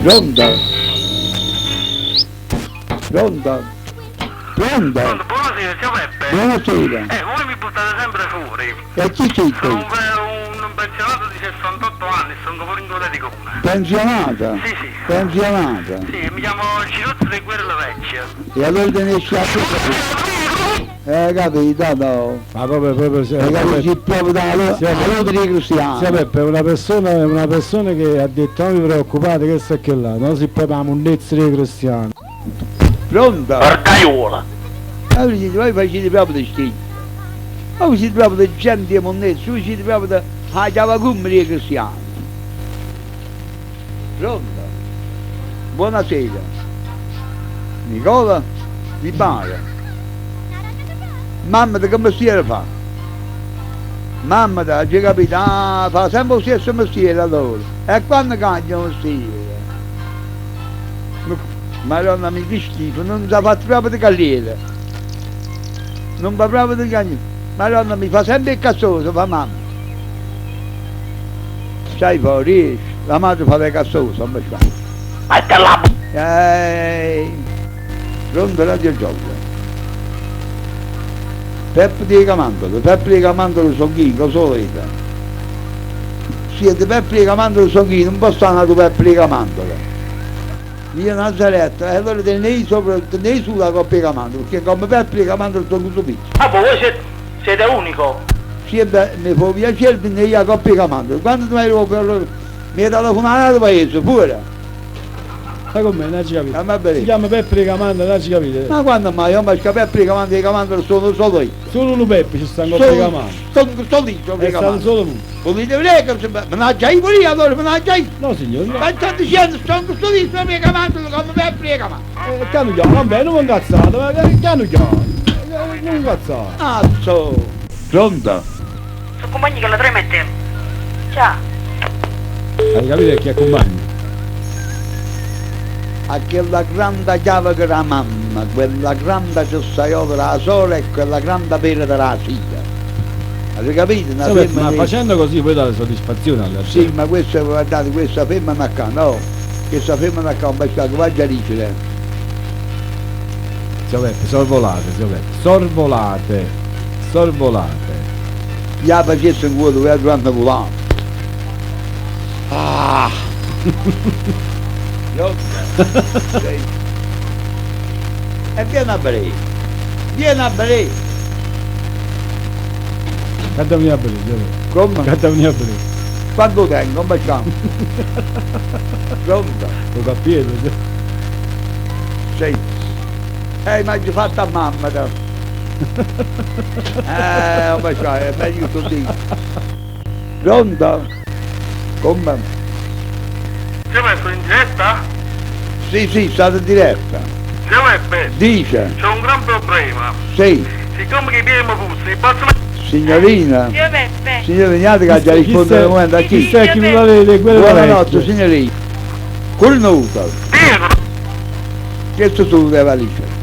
Pronto? Pronto? Pronto? Pronto, buonasera, zio Peppe. Buonasera. Voi mi buttate sempre fuori. E chi siete? Sono un pensionato di 68 anni, sono pure in gola di gomma. Pensionata? Sì, sì. Pensionata? Sì, mi chiamo Giruzzo di Guerra Vecchia. E allora te ne esci a capito, no. Ma proprio, proprio, sì, Hai capito, si proprio da Sì, la dei cristiani. Sì, Peppe, è una persona che ha detto non vi preoccupate che sta che là, no? Si proprio la monnezza dei cristiani. Pronto? Porcaiola! Allora siete, voi facete proprio di schifo. Voi siete proprio di gente di monnezza, voi siete proprio di ah, chiavacumma dei cristiani. Pronto? Buonasera. Nicola Di Bari. Mamma, che mestiere fa? Mamma, hai capito? Ah, fa sempre lo stesso mestiere allora. E quando cambia mestiere? Madonna mi che schifo, non si ha fatto proprio di carriera. Non va proprio di carriera. Madonna mi fa sempre il cazzoso, fa mamma. Sai poi, riesci, la madre fa le cazzose, non mi fa. Vattela! Ehi, pronto Radio Gioia. Peppe di Camandolo, Peppe di Camandolo sono chi, cosa volete? Siete Peppe di Camandolo sono chi, non posso andare Peppe di Camandolo. Via Nazareth, e allora te ne sopra, te ne sulla coppia di Camandolo, perché come Peppe di Camandolo sono tutto piccolo. Ah, voi siete unico? Sì, beh, mi fa piacere tenere la coppia di Camandolo. Quando mi ero per mi è telefonato paese pure. Sai com'è? Non ci capito. Ah, va bene. Si chiama Peppe di Camandolo, non ci capite. Ma quando mai? Io mi Peppe di Camandolo, di Camandolo sono solo io. Solo lui Peppe ci sta in coppia di Camandolo. Sono solo io, sono È stato solo lui. Volete vedere che mannaggia io pure io, allora mannaggia io. No signore, no. Ma sto dicendo, sono solo io, sono di Camandolo, come Peppe di Camandolo. Piano chiaro, vabbè, non mi incazzate, ma piano chiaro. Non incazzate. Azzo. Pronto? Sono compagni che la tremette. Ciao. Hai capito chi è compagno? A quella grande chiave che era mamma, quella grande cessaiola della sola e quella grande pera della figlia. Avete capito? Una Sì, Peppe, femmina ma di- facendo così voi date soddisfazione alla Sì, gente. ma questa, guardate, questa femmina qua, no? Questa femmina qua, un bel va già dicere. Zio Peppe, sorvolate, zio Peppe, sorvolate, sorvolate. Gli ha facesse un cuore, dove durante volare. Ah! Sì. E vieni a bere, vieni a bere. Cantami a bere, zio Peppe. Come? Cantami a bere. Quando tengo, un baciamo. Pronto? Lo capito? zio? Sì. Ma ci fatta a mamma te. Un baciamo, è meglio che tu dica. Pronto? Come? Zio Peppe, in diretta? Sì, sì, state in diretta. Zio Peppe, Dice, c'è un gran problema. sì, Siccome che i piedi mi puzza, posso signorina. Zio Peppe. Signora Vignati che ha già Chi risposto sei? al momento a chi? Chi sei chi mi dà le quelle Buonanotte vecchie? signorina. Cornuto, Dietro! che tu tu le valigie?